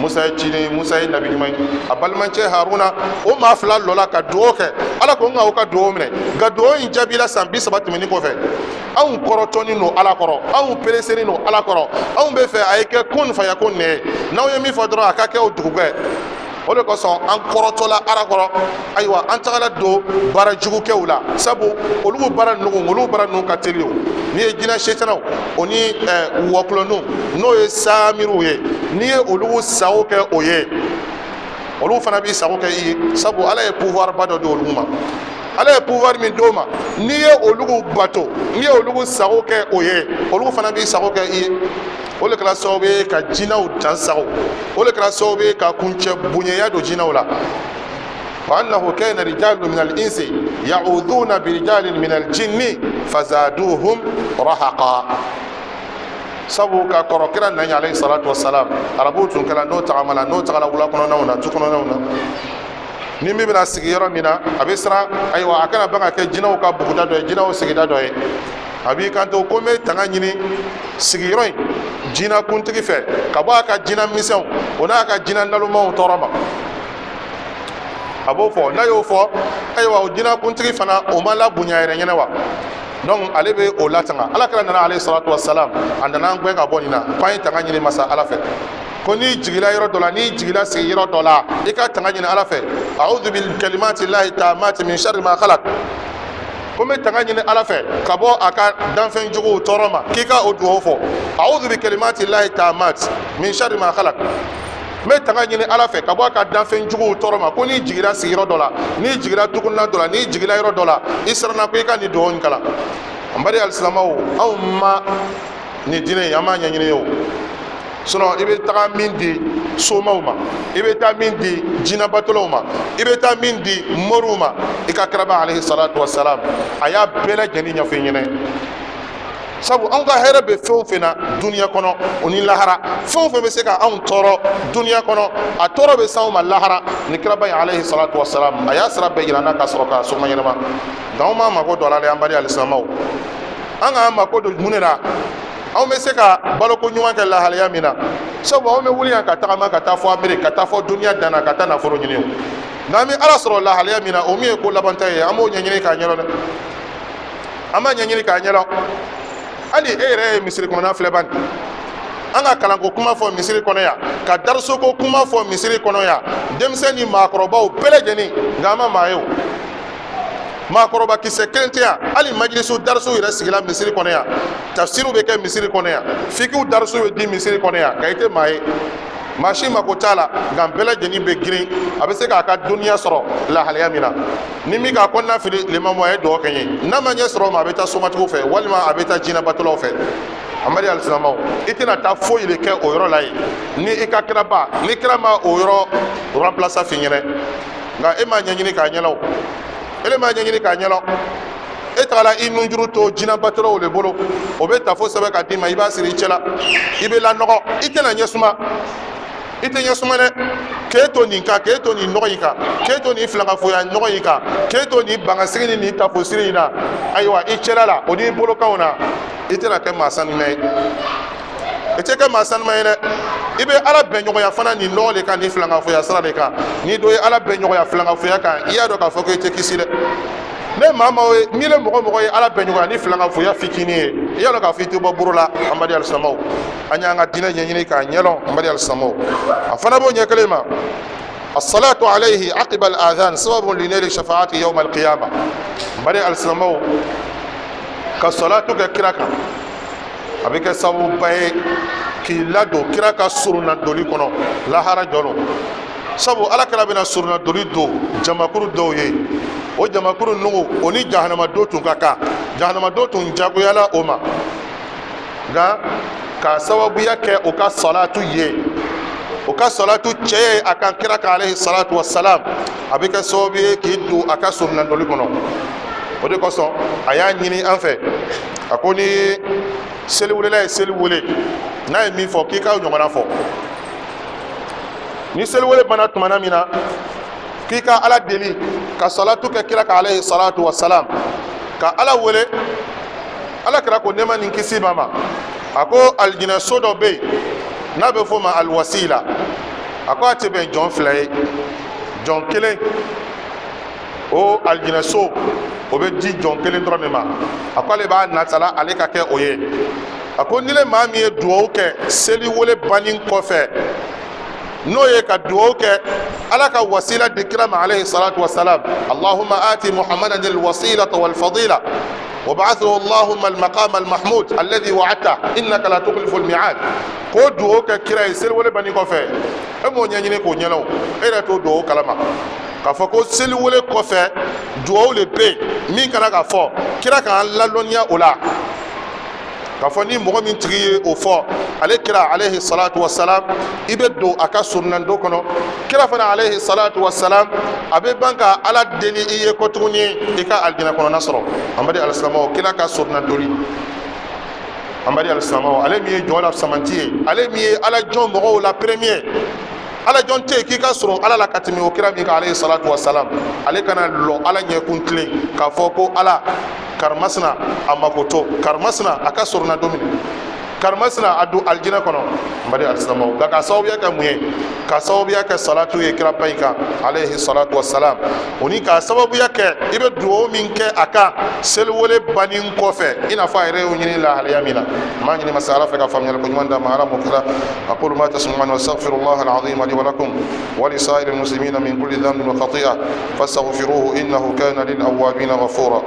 Musa ye ciden, Musa ye nabi ɲuman ye, a balimacɛ Haruna, o maa fila lɔla ka dugawu kɛ. Ala ko n ka o ka dugawu minɛ, nka dugawu in jaabira san 30 tɛmɛnin kɔfɛ. Anw kɔrɔtɔnin don Ala kɔrɔ, anw peresenin don Ala kɔrɔ, anw bɛ fɛ a ye kɛ kun fayakun de ye. N'aw ye min fɔ dɔrɔn, a ka kɛ o dugukɛ. O de kosɔn an kɔrɔtɔla Ala kɔrɔ. Ayiwa, an tagala don baara jugukɛw la, sabu olu baara ninnu, olu baara ninnu ka teli. O n'i ye jinɛ setanaw, o ni wɔkulɔninw, n'o ye saamiriw ye, n'i ye olu sago kɛ o ye, olu fana b'i sago kɛ i ye, sabu Ala ye pouvoir ba dɔ di olu ma. Ala ye pouvoir min d'o ma, n'i ye olu bato, n'i ye olu sago kɛ o ye, olu fana b'i sago kɛ i ye. O de kɛra sababu ye ka jinɛw dan sago, o de kɛra sababu ye ka kuncɛ bonyaya don jinɛw la. Wa annahu kana rijalun min al-insi ya'udhuna bi rijalin min al-jinni fazaduhum rahaqa. Sabu ka kɔrɔ kira na alayhi salatu wassalam, arabuw tun kɛra n'o tagamala, n'o tagala wula kɔnɔnaw na, tu kɔnɔnaw na, ni min bɛna sigi yɔrɔ min na, a bɛ siran, ayiwa, a kana ban ka kɛ jinɛw ka buguda dɔ ye, jinɛw sigida dɔ ye. A b'i kanto ko n bɛ tanga ɲini sigiyɔrɔ in jinɛ kuntigi fɛ, ka bɔ a ka jinɛ misɛnw, o n'a ka jinɛ nalomaw tɔɔrɔ ma. A b'o fɔ. N'a y'o fɔ, ayiwa, o jinɛ kuntigi fana, o ma labonya yɛrɛ ɲɛnɛ wa? Donc ale bɛ o latanga. Ala kira nana, alayhi salatu wasalam, a nana an gɛn ka bɔ nin na k'an ye tanga ɲini masa Ala fɛ, ko n'i jigila yɔrɔ dɔ la, n'i jigila sigi yɔrɔ dɔ la, i ka tanga ɲini Ala fɛ: a'udhu bil kalimati llahi taamati min sharri ma khalaq. Ko n bɛ tanga ɲini Ala fɛ ka bɔ a ka danfɛn juguw tɔɔrɔ ma. K'i ka o dugawu fɔ: a'udhu bi kalimati llahi taamati min sharri ma khalaq. N bɛ tanga ɲini Ala fɛ ka bɔ a ka danfɛn juguw tɔɔrɔ ma. Ko n'i jigira sigiyɔrɔ dɔ la, n'i jigira tukuna dɔ la, n'i jigira yɔrɔ dɔ la, i siranna, ko i ka nin dugawu in kalan. An bari alisilamɛw, anw ma nin diinɛ in, an m'a ɲɛɲini ye o. Sinon i bɛ taga min di somaw ma, i bɛ taa min di jinɛbatolaw ma, i bɛ taa min di moriw ma, i ka kiraba alayhi salatu wasalam, a y'a bɛɛ lajɛlen ɲɛfɔ i ɲɛnɛ. Sabu anw ka hɛrɛ bɛ fɛn o fɛn na duniya kɔnɔ, o ni lahara, fɛn o fɛn bɛ se ka anw tɔɔrɔ duniya kɔnɔ, a tɔɔrɔ bɛ s'anw ma lahara, ni kiraba in alayhi salatu wasalam, a y'a sira bɛɛ yira an na ka sɔrɔ k'a soma ɲɛnama. Nka anw m'an mako don a la dɛ. An bari alisilamɛw, an k'an mako don mun de la? Anw bɛ se ka baloko ɲuman kɛ lahalaya min na, sabu anw bɛ wuli yan ka tagama ka taa fɔ Ameriki, ka taa fɔ duniya dan na, ka taa nafolo ɲini. O nka an bɛ Ala sɔrɔ lahalaya min na, o min ye ko labanta ye, an b'o ɲɛɲini k'a ɲɛdɔn dɛ. An b'a ɲɛɲini k'a ɲɛdɔn. Hali e yɛrɛ ye misiri kɔnɔna filɛ bani, an ka kalanko kuma fɔ misiri kɔnɔ yan, ka darisoko kuma fɔ misiri kɔnɔ yan, denmisɛn ni maakɔrɔbaw bɛɛ lajɛlen, nka an ma maa ye. O maakɔrɔba kisɛ kelen tɛ yan. Hali majilisu darisuw yɛrɛ sigila misiri kɔnɔ yan, tafsiriw bɛ kɛ misiri kɔnɔ yan, fikiw darisuw bɛ di misiri kɔnɔ yan, nka i tɛ maa ye. Maa si mako t'a la, nka bɛɛ lajɛlen bɛ girin a bɛ se k'a ka dɔnniya sɔrɔ lahalaya min na. Ni min k'a kɔnɔna fili, limamu, a ye dugawu kɛ n ye. N'a ma ɲɛ sɔrɔ o ma, a bɛ taa somatigiw fɛ, walima a bɛ taa jinɛbatolaw fɛ. Amadi alisilamɛw, i tɛna taa foyi de kɛ o yɔrɔ la yen ni i ka kiraba, ni kira ma o yɔrɔ remplacer f'i ɲɛnɛ. Nka e m'a ɲɛɲini k'a ɲɛlɔn, e m'a ɲɛɲini k'a ɲɛlɔn. E tagala i nunjuru to jinɛbatolaw de bolo, o bɛ tafo sɛbɛn ka d'i ma, i b'a siri i cɛ la, i bɛ lanɔgɔ, i tɛna ɲɛ suma, i tɛ ɲɛ suma dɛ. K'e to nin kan, k'e to nin nɔgɔ in kan, k'e to nin filankafoya nɔgɔ in kan, k'e to nin bangasigi ni nin tafosiri in na, ayiwa, i cɛla la, o n'i bolokanw na, i tɛna kɛ maa sanuya ye. I tɛ kɛ maa sanuma ye dɛ. I bɛ Ala bɛnɲɔgɔnya fana nin lɔgɔ de kan, nin filankafoya sira de kan. N'i dɔ ye Ala bɛnɲɔgɔnya filankafoya kan, i y'a dɔn k'a fɔ ko i tɛ kisi dɛ. Ne maa maa ye, n'i le mɔgɔ mɔgɔ ye Ala bɛnɲɔgɔnya ni filankafoya fitinin ye, i y'a dɔn k'a fɔ i tɛ bɔ buru la. An baden alisilamɛw, an y'an ka diinɛ ɲɛɲini k'a ɲɛdɔn. An baden alisilamɛw, a fana b'o ɲɛ kelen ma. الصلاة عليه عقب الآذان سبب لنيل شفاعته يوم القيامة. Baden alisilamɛw, ka salatu kɛ kira kan, a bɛ kɛ sababuba ye k'i ladon kira ka surunna doli kɔnɔ lahara jɔ don. Sabu Ala kira bɛna surunna doli don jamakuru dɔw ye. O jamakuru ninnu, o ni jahanama don tun ka kan, jahanama don tun jagoyala o ma. Nka k'a sababuya kɛ o ka salatu ye, o ka salatu cɛ ye a kan kira kan alayhi salatu wasalam, a bɛ kɛ sababu ye k'i don a ka surunna doli kɔnɔ. O de kosɔn a y'a ɲini an fɛ, a ko ni seliwelela ye seli wele, n'a ye min fɔ, k'i k'a ɲɔgɔnna fɔ. Ni seliwele banna tumana min na, k'i ka Ala deli ka salatu kɛ kira kan alayhi salatu wasalam, ka Ala wele. Ala kira ko, nɛɛma ni kisi b'a ma, a ko alijinɛso dɔ bɛ yen n'a bɛ f'o ma alwasila. A ko a tɛ bɛn jɔn fila ye, jɔn kelen. O alijinɛso, o bɛ di jɔn kelen dɔrɔn de ma. A ko ale b'a natala ale ka kɛ o ye. A ko ni le maa min ye duwawu kɛ seli wele banni kɔfɛ, n'o ye ka duwawu kɛ Ala ka wasila di kira ma alayhi salatu wasalam, allahumma ati muhammadan alwasilata walfadila وابعثه اللهم المقام المحمود الذي وعدته انك لا تخلف الميعاد. K'o duwawu kɛ kira ye seli wele banni kɔfɛ, e m'o ɲɛɲini k'o ɲɛna, e yɛrɛ t'o duwawu kalama k'a fɔ ko seli wele kɔfɛ duwawu le bɛ yen min kana k'a fɔ kira k'an ladɔnniya o la, k'a fɔ ni mɔgɔ min tigi ye o fɔ ale kira alayhi salatu wasalam, i bɛ don a ka surunando kɔnɔ. Kira fana alayhi salatu wasalam, a bɛ ban ka Ala deli i ye ko tuguni i ka alijinɛ kɔnɔna sɔrɔ. An baden alisilamɛw, kira ka surunandoli, an baden alisilamɛw, ale min ye jɔn la samanti ye, ale min ye Ala jɔn mɔgɔw la premier, Ala jɔn tɛ yen k'i ka surun Ala la ka tɛmɛ o kira min kan alayhi salatu wasalam, ale kana lɔ Ala ɲɛkun tilen k'a fɔ ko Ala, karimasina a makoto, karimasina a ka surunna don min, karimasina a don alijinɛ kɔnɔ. N baden alisilamɛw, nka k'a sababuya kɛ mun ye? K'a sababuya kɛ salatu ye kiraba in kan alayhi salatu wasalam, o ni k'a sababuya kɛ i bɛ dugawu min kɛ a kan seliwele banni kɔfɛ, i n'a fɔ a yɛrɛ y'o ɲini lahalaya min na. N b'a ɲini masa Ala fɛ ka faamuyali ko ɲuman d'a ma. Ala m'o kɛra. Aqulu ma tasma'un wa astaghfirullah al-azim li wa lakum wa li sa'iril muslimina min kulli dhanbin wa khati'ah fastaghfiruhu innahu kana lil awwabina ghafura.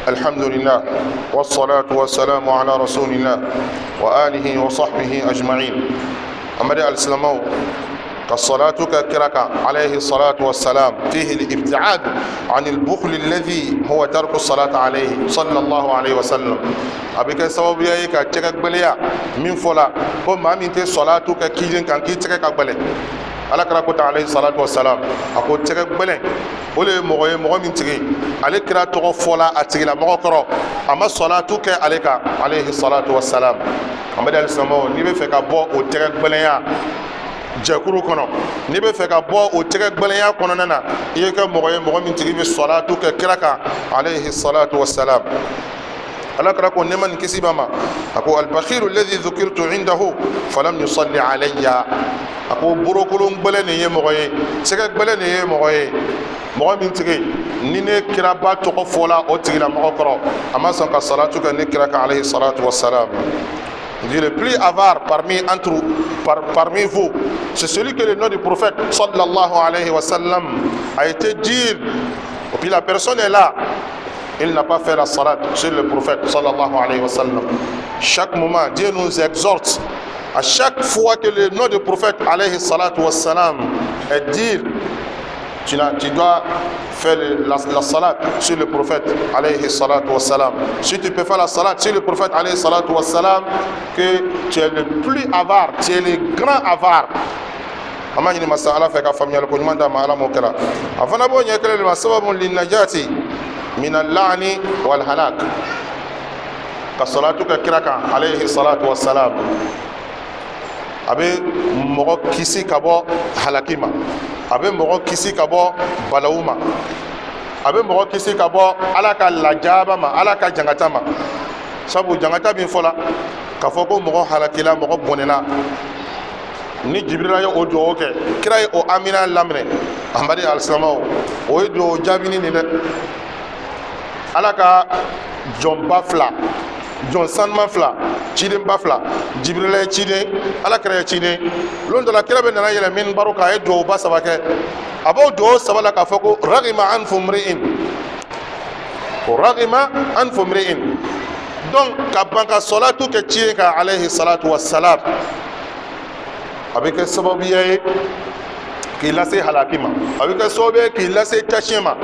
الحمد لله والصلاة والسلام على رسول الله وآله وصحبه أجمعين. أما الإسلام الصلاة kira kan عليه الصلاة والسلام فيه الابتعاد عن البخل الذي هو ترك الصلاة عليه صلى الله عليه وسلم. A bɛ kɛ sababu ye ka tɛgɛ gbɛlɛya min fɔla ko maa min tɛ salatu kɛ kiden kan, k'i tɛgɛ ka gbɛlɛ. Ala kira ko ta alayhi salatu wasalam, a ko tɛgɛ gbɛlɛ, o de ye mɔgɔ ye, mɔgɔ min tigi ale kira tɔgɔ fɔla a tigilamɔgɔ kɔrɔ, a ma salatu kɛ ale kan alayhi salatu wasalam. An bɛ alisilamɛw, n'i bɛ fɛ ka bɔ o tɛgɛ gbɛlɛnya jɛkuru kɔnɔ, n'i bɛ fɛ ka bɔ o tɛgɛ gbɛlɛnya kɔnɔna na, i ye kɛ mɔgɔ ye, mɔgɔ min tigi bɛ salatu kɛ kira kan alayhi salatu wasalam. Ala kira ko, nɛɛma ni kisi b'a ma, a ko albakhilu alladhi dhukirtu indahu falam yusalli alayya. A ko borokolon gbɛlɛ nin ye mɔgɔ ye, sɛgɛ gbɛlɛ nin ye mɔgɔ ye, mɔgɔ min tigi ni ne kiraba tɔgɔ fɔla o tigilamɔgɔ kɔrɔ, a ma sɔn ka salatu kɛ ne kira kan alayhi salatu wasalam. Dit le plus avare parmi vous, c'est celui que le nom du prophète sallallahu alayhi wa sallam a été dit. Et puis la personne est là, il n'a pas fait la salat sur le prophète sallallahu alayhi wa sallam. Chaque moment, Dieu nous exhorte. À chaque fois que le nom du prophète alayhi salatu wa salam est dit, Tu dois faire la salat sur le prophète alayhi salatu wassalam. Si tu peux faire la salat sur le prophète alayhi salatu wassalam, que tu es le plus avare, tu es le grand avare. An b'a ɲini masa Ala fɛ ka faamuyali ko ɲuman d'a ma. Ala m'o kɛra, a fana b'o ɲɛ kelen de ma. Sababun linnajati min al-la'ni wal halak. Ka salatu kɛ kira kan alayhi salatu wassalam, a bɛ mɔgɔ kisi ka bɔ halaki ma, a bɛ mɔgɔ kisi ka bɔ balawu ma, a bɛ mɔgɔ kisi ka bɔ Ala ka lajaba ma, Ala ka jangata ma. Sabu jangata min fɔla k'a fɔ ko mɔgɔ halakila, mɔgɔ bɔnɛna, ni Jibirila ye o dugawu kɛ, kira ye o amina laminɛ, an baden alisilamaw, o ye dugawu jaabini nin dɛ. Ala ka jɔnba fila, jɔn sanuman fila, cidenba fila, Jibirila ye ciden, Ala kira ye ciden. Lon dɔ la, kira bɛ nana yɛlɛ minbaro kan, a ye duwawuba saba kɛ. A b'o duwawu saba la k'a fɔ ko ragima anfu mri'in, ragima anfu mri'in. Donc ka ban ka sɔlatu kɛ ciden kan alayhi salatu wassalam, a bɛ kɛ sababuya ye k'i lase halaki ma, a bɛ kɛ sababu ye k'i lase taciyɛn ma.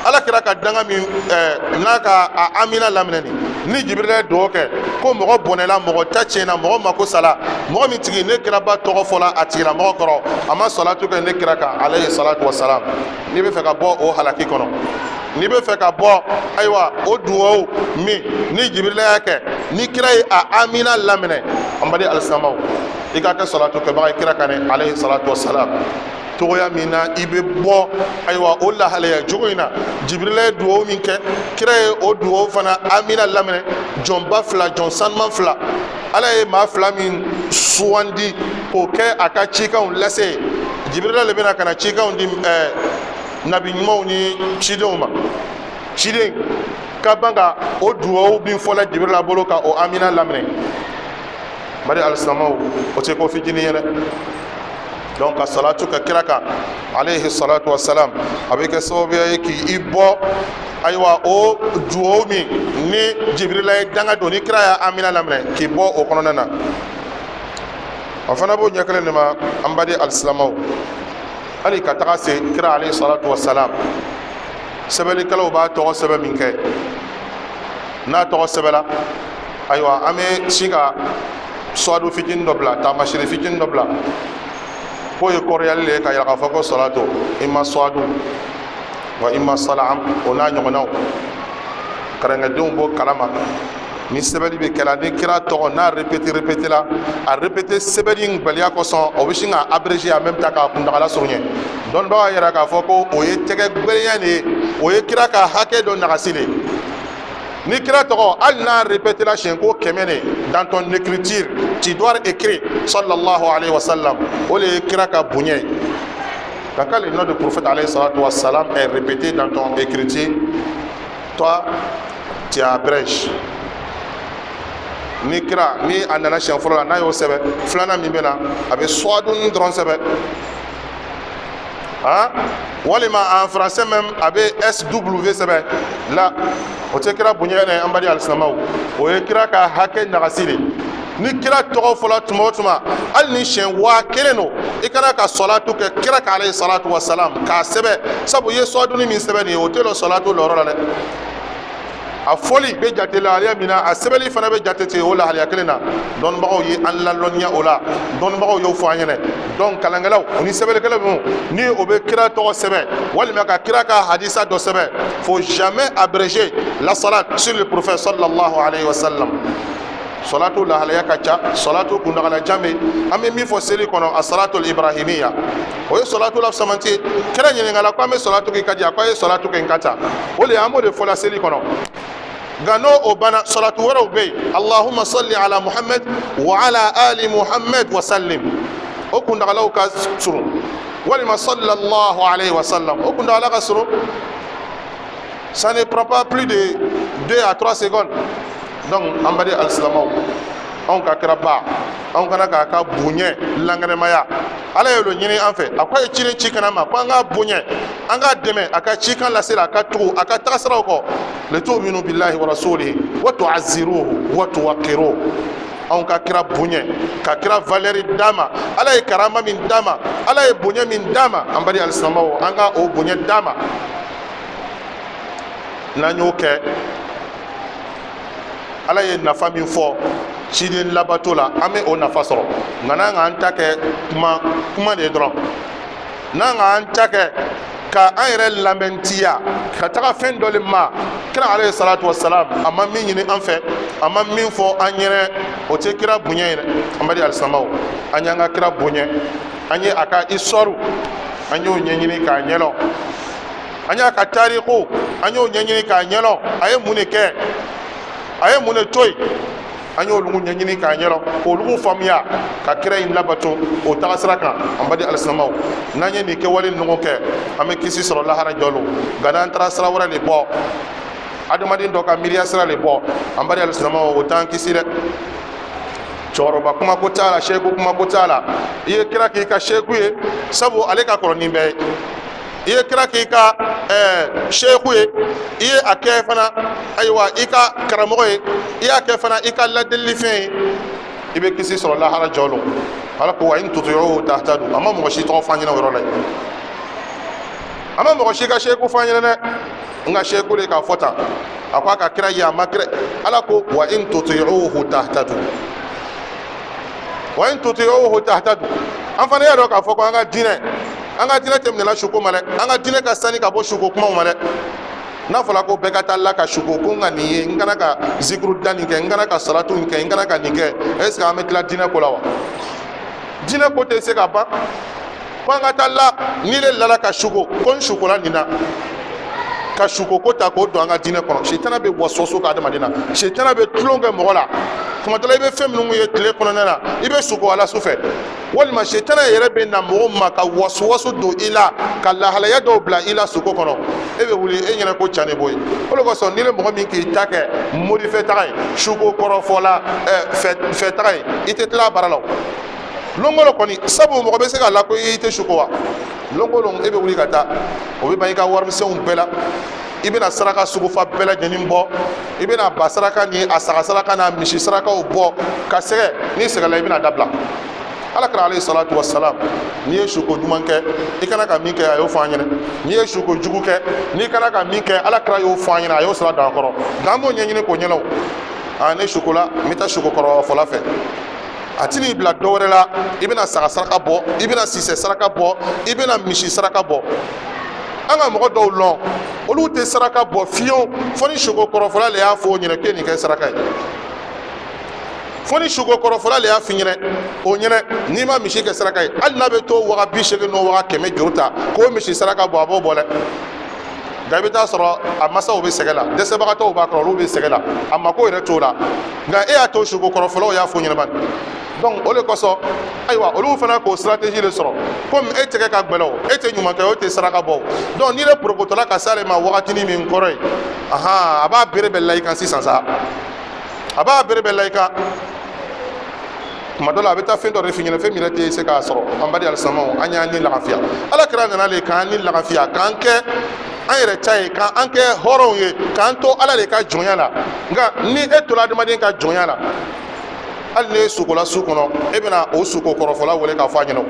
Ala kira ka danga min n'a ka a amina laminɛ, ni Jibirila ye dugawu kɛ ko mɔgɔ bɔnɛla, mɔgɔ ta tiɲɛna, mɔgɔ mako sala, mɔgɔ min tigi ne kiraba tɔgɔ fɔla a tigilamɔgɔ kɔrɔ, a ma salatu kɛ ne kira kan alayhi salatu wasalam. N'i bɛ fɛ ka bɔ o halaki kɔnɔ, n'i bɛ fɛ ka bɔ, ayiwa, o dugawu min ni Jibirila y'a kɛ, ni kira ye a amina laminɛ, an baden alisilamaw, i ka kɛ salatu kɛbaga ye kira kan alayhi salatu wasalam, togoya min na i bɛ bɔ, ayiwa, o lahalaya jogo in na. Jibirila ye dugawu min kɛ, kira ye o dugawu fana amina laminɛ. Jɔnba fila, jɔn sanuman fila, Ala ye maa fila min sugandi k'o kɛ a ka cikanw lase, Jibirila le bɛna ka na cikanw di nabi ɲumanw ni cidenw ma. Ciden ka ban ka o dugawu min fɔla Jibirila bolo, ka o amina laminɛ, bari alisilamaw, o tɛ ko fitinin ye dɛ. Donc ka salatu kɛ kira kan alayhi salatu wasalam, a bɛ kɛ sababuya ye k'i bɔ, ayiwa, o duwawu min ni Jibirila ye danga don, ni kira y'a amina laminɛ, k'i bɔ o kɔnɔna na. A fana b'o ɲɛ kelen de ma, an baden alisilamaw. Hali ka taga se kira alayhi salatu wasalam, sɛbɛnnikɛlaw b'a tɔgɔ sɛbɛn min kɛ, n'a tɔgɔ sɛbɛnla, ayiwa, an bɛ sin ka suwadu fitinin dɔ bila, taamasere fitinin dɔ bila, k'o ye kɔrɔyali le ye, ka yira k'a fɔ ko salatu ima suwadu wa ima salam, o n'a ɲɔgɔnnaw. Karankɛdenw b'o kalama. Ni sɛbɛnni bɛ kɛla, ni kira tɔgɔ n'a répété répété la, a répété sɛbɛnni baliya kosɔn, o bɛ sin ka abrégé en même temps k'a kuntagala surunya. Dɔnnibagaw y'a yira k'a fɔ ko o ye tɛgɛ gbɛlɛnya de ye, o ye kira ka hakɛ dɔ nagasi de ye. Ni kira tɔgɔ, hali n'a répété la siɲɛ ko 100 de, dans ton écriture tu dois écrire sallallahu alayhi wa sallam. O de ye kira ka bonya ye. Quand le nom du prophète alayhi salatu wa salam est répété dans ton écriture, toi tu abrèges. Ni kira ni a nana siɲɛ fɔlɔ la, n'a y'o sɛbɛn, filanan min bɛ na, a bɛ suwadun dɔrɔn sɛbɛn, han, walima en français même, a bɛ SW sɛbɛn la. O tɛ kira bonya yɛrɛ. An baden alisilamaw, o ye kira ka hakɛ nagasi de. Ni kira tɔgɔ fɔla tuma o tuma, hali ni siɲɛ 1000 don, i kana ka sɔlatu kɛ kira kan alayhi salatu wa salam k'a sɛbɛn. Sabu i ye sɔduni min sɛbɛn nin ye, o tɛ lɔ sɔlatu lɔyɔrɔ la dɛ. A fɔli bɛ jate lahaliya min na, a sɛbɛnni fana bɛ jate ten o lahaliya kelen na. Dɔnnibagaw ye an lalɔnniya o la, dɔnnibagaw y'o fɔ an ɲɛna. Donc kalankɛlaw o ni sɛbɛnnikɛlaw minnu ni o bɛ kira tɔgɔ sɛbɛn walima ka kira ka hadisa dɔ sɛbɛn, faut jamais abréger la salat sur le prophète sallallahu alayhi wa sallam. Salatu lahalaya ka ca, salatu kuntagala jan bɛ. An bɛ min fɔ seli kɔnɔ, a salatul ibrahimiya, o ye salatu la fisamanti ye. Kira ɲininkala ko an bɛ salatu kɛ ka di, a ko a ye salatu kɛ n ka ta. O de ye an b'o de fɔla seli kɔnɔ. Nka n'o o banna, salatu wɛrɛw bɛ yen, allahumma salli ala Muhammad wa ala ali Muhammad wa sallim, o kuntagalaw ka surun, walima sallallahu alayhi wa sallam, o kuntagala ka surun. Ça ne prend pas plus de 2 à 3 secondes. Donc an baden alisilamaw, anw ka kira ba, anw kana k'a ka bonya lankɛnɛmaya. Ala ye o ɲini an fɛ, a ko a ye ciden ci kana ma ko an k'a bonya, an k'a dɛmɛ a ka cikan lase la, a ka tugu a ka tagasiraw kɔ. Litu'minu billahi wa rasulihi wa tu'azziruhu wa tuwaqqiruhu. Anw ka kira bonya, ka kira valeur d'a ma. Ala ye karama min d'a ma, Ala ye bonya min d'a ma, an bari alisilamɛw, an ka o bonya d'a ma. N'an y'o kɛ, Ala ye nafa min fɔ ciden labato la, an bɛ o nafa sɔrɔ. Nka n'an k'an ta kɛ kuma kuma de ye dɔrɔn, n'an k'an ta kɛ ka an yɛrɛ lamɛntiya ka taga fɛn dɔ le ma, kira alayhi salatu wasalam a ma min ɲini an fɛ, a ma min fɔ an ɲɛnɛ, o tɛ kira bonya ye dɛ. An bari alisilamɛw, an y'an ka kira bonya, an ye a ka histoire, an y'o ɲɛɲini k'a ɲɛdɔn, an y'a ka tariku, an y'o ɲɛɲini k'a ɲɛdɔn, a ye mun de kɛ, a ye mun de to yen, an y'olu ɲɛɲini k'a ɲɛdɔn, k'olu faamuya, ka kira in labato o taga sira kan. An badi alisilamɛw, n'an ye nin kɛwale ninnu kɛ, an bɛ kisi sɔrɔ lahara jɔlo. Nka n'an taara sira wɛrɛ de bɔ, adamaden dɔ ka miiriya sira de bɔ, an badi alisilamɛw, o t'an kisi dɛ. Cɛkɔrɔba kuma ko t'a la, seku kuma ko t'a la. I ye kira k'i ka seku ye, sabu ale ka kɔrɔ ni bɛɛ ye. I ye kira k'i ka seku ye, i ye a kɛ fana, ayiwa, i ka karamɔgɔ ye, i y'a kɛ fana i ka ladelilifɛn ye, i bɛ kisi sɔrɔ lahara jɔ lon. Ala ko wa in tuti'uhu tahtadu. A ma mɔgɔ si tɔgɔ fɔ an ɲɛna o yɔrɔ la yen, a ma mɔgɔ si ka seku fɔ an ɲɛna dɛ. N ka seku de k'a fɔ tan, a ko a ka kira ye, a ma kira. Ala ko wa in tuti'uhu tahtadu, wa in tuti'uhu tahtadu. An fana y'a dɔn k'a fɔ ko an ka diinɛ tɛ minɛla suko ma dɛ. An ka diinɛ ka sani ka bɔ suko kumaw ma dɛ. N'a fɔra ko bɛɛ ka taa la ka suko, ko n ka nin ye, n kana ka zikuru da nin kɛ, n kana ka salatu nin kɛ, n kana ka nin kɛ, est ce que an bɛ tila diinɛ ko la wa? Diinɛ ko tɛ se ka ban ko an ka taa la. N'i le lala ka suko, ko n sukola nin na, ka suko ko ta k'o don an ka diinɛ kɔnɔ, sitana bɛ waswaso ka adamaden na, sitana bɛ tulon kɛ mɔgɔ la. Tuma dɔ la, i bɛ fɛn minnu ye tile kɔnɔna na, i bɛ suko a la su fɛ, walima sitana yɛrɛ bɛ na mɔgɔ ma ka wasuwasu don i la, ka lahalaya dɔw bila i la suko kɔnɔ. E bɛ wuli, e ɲɛna ko can de b'o ye. O de kosɔn, n'i bɛ mɔgɔ min k'i ta kɛ morifɛ taga ye, suko kɔrɔfɔla fɛ taga ye, i tɛ tila a baara la o lon o lon kɔni. Sabu mɔgɔ bɛ se k'a la ko i tɛ suko wa? Lon o lon e bɛ wuli ka taa, o bɛ ban i ka warimisɛnw bɛɛ la. I bɛna saraka sugufa bɛɛ lajɛlen bɔ, i bɛna ba saraka ni a saga saraka n'a misi sarakaw bɔ ka sɛgɛ. N'i sɛgɛla, i bɛna dabila. Ala kira alayhi salatu wasalam, n'i ye suko ɲuman kɛ, i kana ka min kɛ, a y'o fɔ an ɲɛna. N'i ye suko jugu kɛ, n'i kana ka min kɛ, ala kira y'o fɔ an ɲɛna, a y'o sira don an kɔrɔ. Nka an b'o ɲɛɲini k'o ɲɛna o. Aa, ne sukola, n bɛ taa suko kɔrɔfɔla fɛ, a tɛn'i bila dɔ wɛrɛ la. I bɛna saga saraka bɔ, i bɛna sisɛ saraka bɔ, i bɛna misi saraka bɔ. An ka mɔgɔ dɔw lɔn, olu tɛ saraka bɔ fiyewu fo ni suko kɔrɔfɔla le y'a fɔ o ɲɛna k'e nin kɛ saraka ye, fo ni suko kɔrɔfɔla le y'a f'i ɲɛna o ɲɛna. N'i ma misi kɛ saraka ye, hali n'a bɛ to waga 80 n'o waga 100 juru ta k'o misi saraka bɔ, a b'o bɔ dɛ. Nka i bɛ taa sɔrɔ a masaw bɛ sɛgɛ la, dɛsɛbagatɔw b'a kɔrɔ, olu bɛ sɛgɛ la, a mako yɛrɛ t'o la. Nka e y'a to suko kɔrɔfɔlaw y'a fɔ ɲɛnama. Donc o de kosɔn, ayiwa, olu fana k'o stratégie de sɔrɔ. Komi e tɛgɛ ka gbɛlɛ o, e tɛ ɲuman kɛ o, e tɛ saraka bɔ o. Donc n'i yɛrɛ porokotɔla ka s'ale ma wagatinin min kɔrɔ ye, ahan, a b'a bere bɛɛ la i kan sisan sa, a b'a bere bɛɛ la i kan. Tuma dɔ la, a bɛ taa fɛn dɔ de f'i ɲɛna, fɛn min yɛrɛ tɛ se k'a sɔrɔ. An badi alisilamɛw, an y'an ni lafiya. Ala kira nana de k'an ni lafiya, k'an kɛ an yɛrɛ ta ye, k'an kɛ hɔrɔnw ye, k'an to Ala de ka jɔnya la. Nka ni e tora adamaden ka jɔnya la, hali n'e sukola su kɔnɔ, e bɛna o suko kɔrɔfɔla wele k'a fɔ a ɲɛna.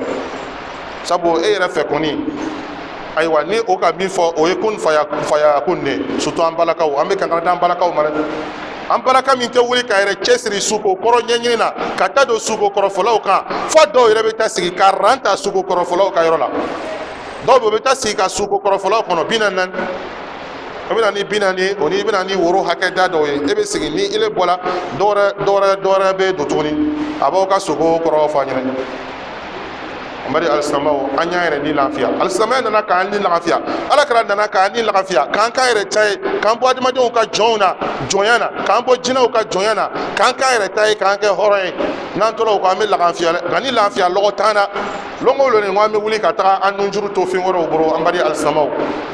Sabu e yɛrɛ fɛ kɔni, ayiwa, ni o ka min fɔ, o ye kun faya kun de. Surtout an balakaw, an bɛ kankari d'an balakaw ma dɛ. An balaka min tɛ wuli ka yɛrɛ cɛsiri suko kɔrɔ ɲɛɲini na, ka taa don suko kɔrɔfɔlaw kan, fo dɔw yɛrɛ bɛ taa sigi ka ran ta suko kɔrɔfɔlaw ka yɔrɔ la. Dɔw bɛ, u bɛ taa sigi ka suko kɔrɔfɔlaw kɔnɔ 44. O bɛ na ni 40 o ni i bɛ na ni woro hakɛ da dɔw ye. E bɛ sigi ni ile bɔra, dɔwɛrɛ dɔwɛrɛ dɔwɛrɛ bɛ don tuguni, a b'aw ka suko kɔrɔ fɔ a ɲɛna. An bari alisilamɛw, an y'an yɛrɛ ni lafiya. Alisilamɛya nana k'an ni lafiya, Ala kɛra nana k'an ni lafiya, k'an k'an yɛrɛ ta ye, k'an bɔ adamadenw ka jɔnw na jɔnya na, k'an bɔ jinɛw ka jɔnya na, k'an k'an yɛrɛ ta ye, k'an kɛ hɔrɔn ye. N'an tora o kɔ, an bɛ lafiya dɛ. Nka ni lafiya lɔgɔ t'an na, lon o lon ko an bɛ wuli ka taga an nunjuru to fɛn wɛrɛw bolo. An bari alisilamɛw,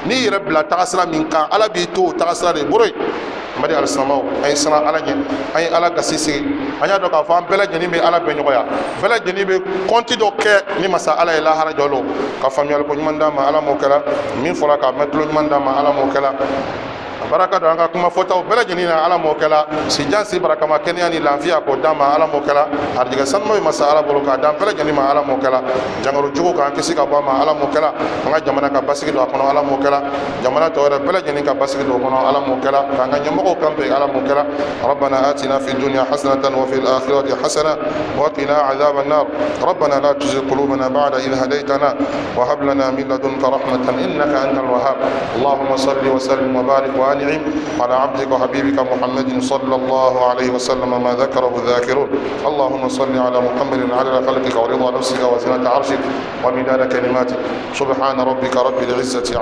n'i yɛrɛ bila tagasira min kan, Ala b'i to o tagasira de bolo yen. An bari alisilamɛw, an ye siran Ala ɲɛ, an ye Ala gasi sigi. An y'a dɔn k'a fɔ an bɛɛ lajɛlen bɛ Ala bɛn ɲɔgɔnya, bɛɛ lajɛlen bɛ kɔnti dɔ kɛ ni masa Ala ye lahara jɔ lon. Ka faamuyali ko ɲuman d'an ma, Ala m'o kɛra. Min fɔra k'a mɛn, tulo ɲuman d'an ma, Ala m'o kɛra. A baraka don an ka kuma fɔtaw bɛɛ lajɛlen na, Ala m'o kɛla. Sijan si barakama, kɛnɛya ni lafiya k'o d'an ma, Ala m'o kɛla. Arijɛgɛ sanuma bɛ masa Ala bolo k'a d'an bɛɛ lajɛlen ma, Ala m'o kɛla. Jangaro jugu k'an kisi ka bɔ a ma, Ala m'o kɛla. An ka jamana ka basigi don a kɔnɔ, Ala m'o kɛla. Jamana tɔ yɛrɛ bɛɛ lajɛlen ka basigi don o kɔnɔ, Ala m'o kɛla. K'an ka ɲɛmɔgɔw kan bɛn, Ala m'o kɛla. ربنا آتنا في الدنيا حسنة وفي الآخرة حسنة وقنا عذاب النار. ربنا لا تزغ قلوبنا بعد إذ هديتنا وهب لنا من لدنك رحمة إنك أنت الوهاب. اللهم صل وسلم وبارك وأنعم على عبدك وحبيبك محمد صلى الله عليه وسلم ما ذكره الذاكرون. اللهم صل على محمد على خلقك ورضا نفسك وزنة عرشك ومداد كلماتك. سبحان ربك رب العزة.